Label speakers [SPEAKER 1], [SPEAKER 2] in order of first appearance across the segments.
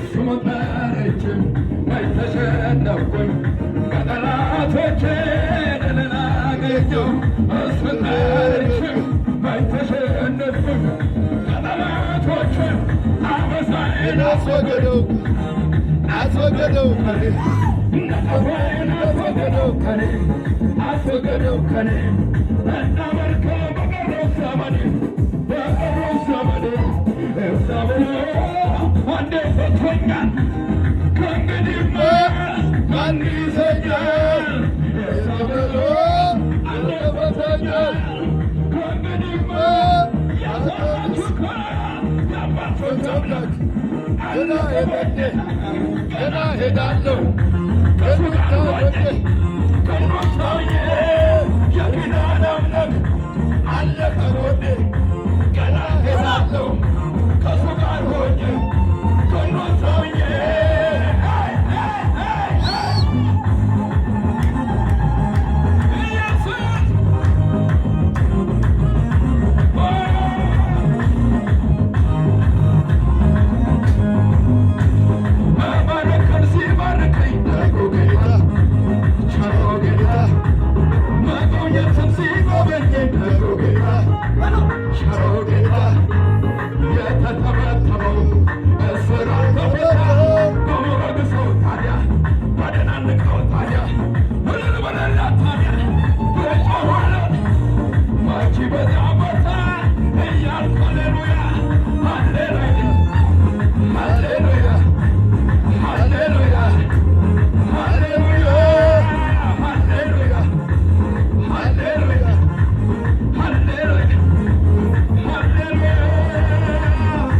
[SPEAKER 1] ስሙን ጠርቼ መች ተሸነፍኩኝ? ከጠላቶቼ ድልን አገኘሁ። እሱን ጠርቼ መች ተሸነፍኩኝ? ከጠላቶቼ አበሳዬን
[SPEAKER 2] አስወገደው፣ አስወገደው ከኔ።
[SPEAKER 1] ነቀፋዬን አስወገደው ከኔ፣ አስወገደው ከኔ። እንዳመልከው በቀረው ዘመኔ፣ በቀረው ዘመኔ እግዚአብሔር አንዴ ፈቶኛል። ከእንግዲህማ ማን ይዘኛል? እግዚአብሔር አንዴ ፈቶኛል። ከእንግዲህማ ያሰራችሁ የአባቶች አምላክ
[SPEAKER 2] ገና ሄደኔ ገና ሄዳለሁ ከሱ ጋር ሆኜ።
[SPEAKER 1] የኪዳን አምላክ አለ ከጎኔ። ገና ሄዳለሁ ከሱ ጋር ሆኜ፣ ክንዶች ሆኜ። ኢየሱስ። መባረክን ሲባርከኝ ደጉ ጌታ፣ ቸሩ ጌታ፣ መጎብኘትን ሲጎበኘኝ ደጉ ጌታ፣ ቸሩ ጌታ፣ የተተበተበው እስራት ተፈታ። በሞገሰው ታዲያ ባደናንቀው ታዲያ እልል በለላት ታዲያ በጮኋለት መቼ በዚያ ቦታ እያልኩ ሃሌሉያ፣ ሃሌሉያ፣ ሃሌሉያ፣ ሃሌሉያ፣ ሃሌሉያ፣ ሃሌሉያ፣ ሃሌሉያ፣ ሃሌሉያ፣ ሃሌሉያ።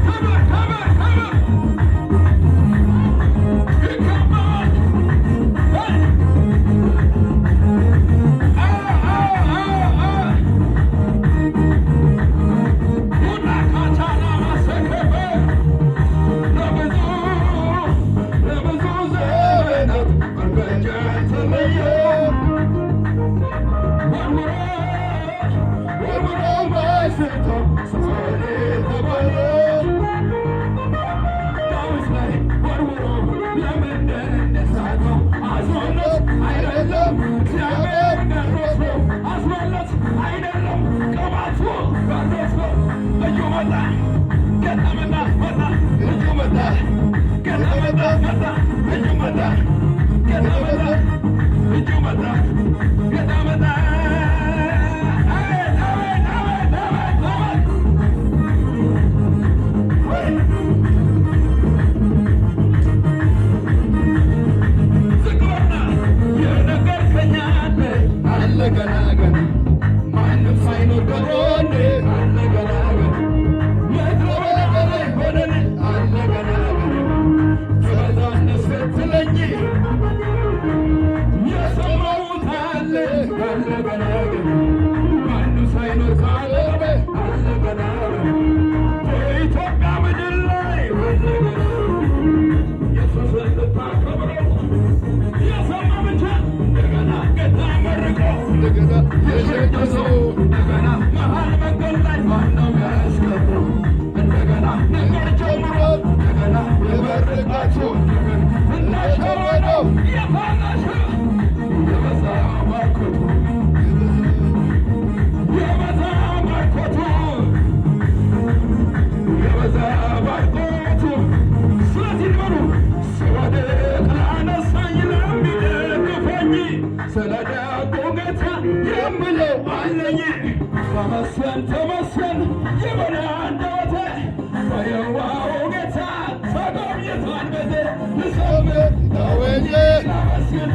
[SPEAKER 1] ክብር፣ ክብር፣ ክብር ይገባል። አ አ አ አ ቡና ካቻና ማሰከበ ለብዙ ለብዙ ዘመናት እርምጃ ተለየ። ወርውሮ ወርውሮ ባይስተው ሳኦል ተባለ። ዳዊት ላይ ወርውሮ ለምንድን ሳተው? አዝኖለት አይደለም፣ እግዚአብሔር ጋርዶት ነው። አዝኖለት አይደለም፣ ቅባቱ ጋርዶት ነው። እጁ መጣ ጌታ መጣ መጣ እጁ መጣ ጌታ መጣ መጣ እጁ መጣ ጌታ መጣ እጁ መጣ ጌታ መጣ። አቤት፣ አቤት፣ አቤት፣ አቤት፣ አቤት ወይ! ዝቅ በልና የነገርከኝ አለ፣ አለ ገና ገና ማንም ሳይኖር ከጎኔ አለ ገና ገና ምድረ በዳ ላይ ሆነን አለ ገና ገና ትበዛለህ ስትለኝ የሰማሁት አለ፣ አለ ገና ገና ማንም ሳይኖር ካጠገቤ አለ ገና ገና በኢትዮጵያ ምድር ላይ አለ ገና ኢየሱስን ልታከብረው የሰማ ብቻ እንደገና ጌታ መርቆ
[SPEAKER 2] እንደገና የሸኘ ሰው
[SPEAKER 1] እንደገና መሀል መንገድ ላይ ማነው ያስቀረው? እንደገና ነገር ጀምሮ እንደገና የመረቃቸው እንዳሸወደው የታናሽ የበዛ ባርኮቱ፣ የበዛ ባርኮቱ፣ የበዛ ባርኮቱ። ስለዚህ በሉ ስወድቅ ላነሳኝ ለሚደግፈኝ ስለ ደጉ ጌታ የምለው አለኝ። ተመስገን፣ ተመስገን ይበል አንደበቴ። በየዋሁ ጌታ ተጎብኝቷል ቤቴ። ልዘምር
[SPEAKER 2] ታወኘ
[SPEAKER 1] ላመስግን።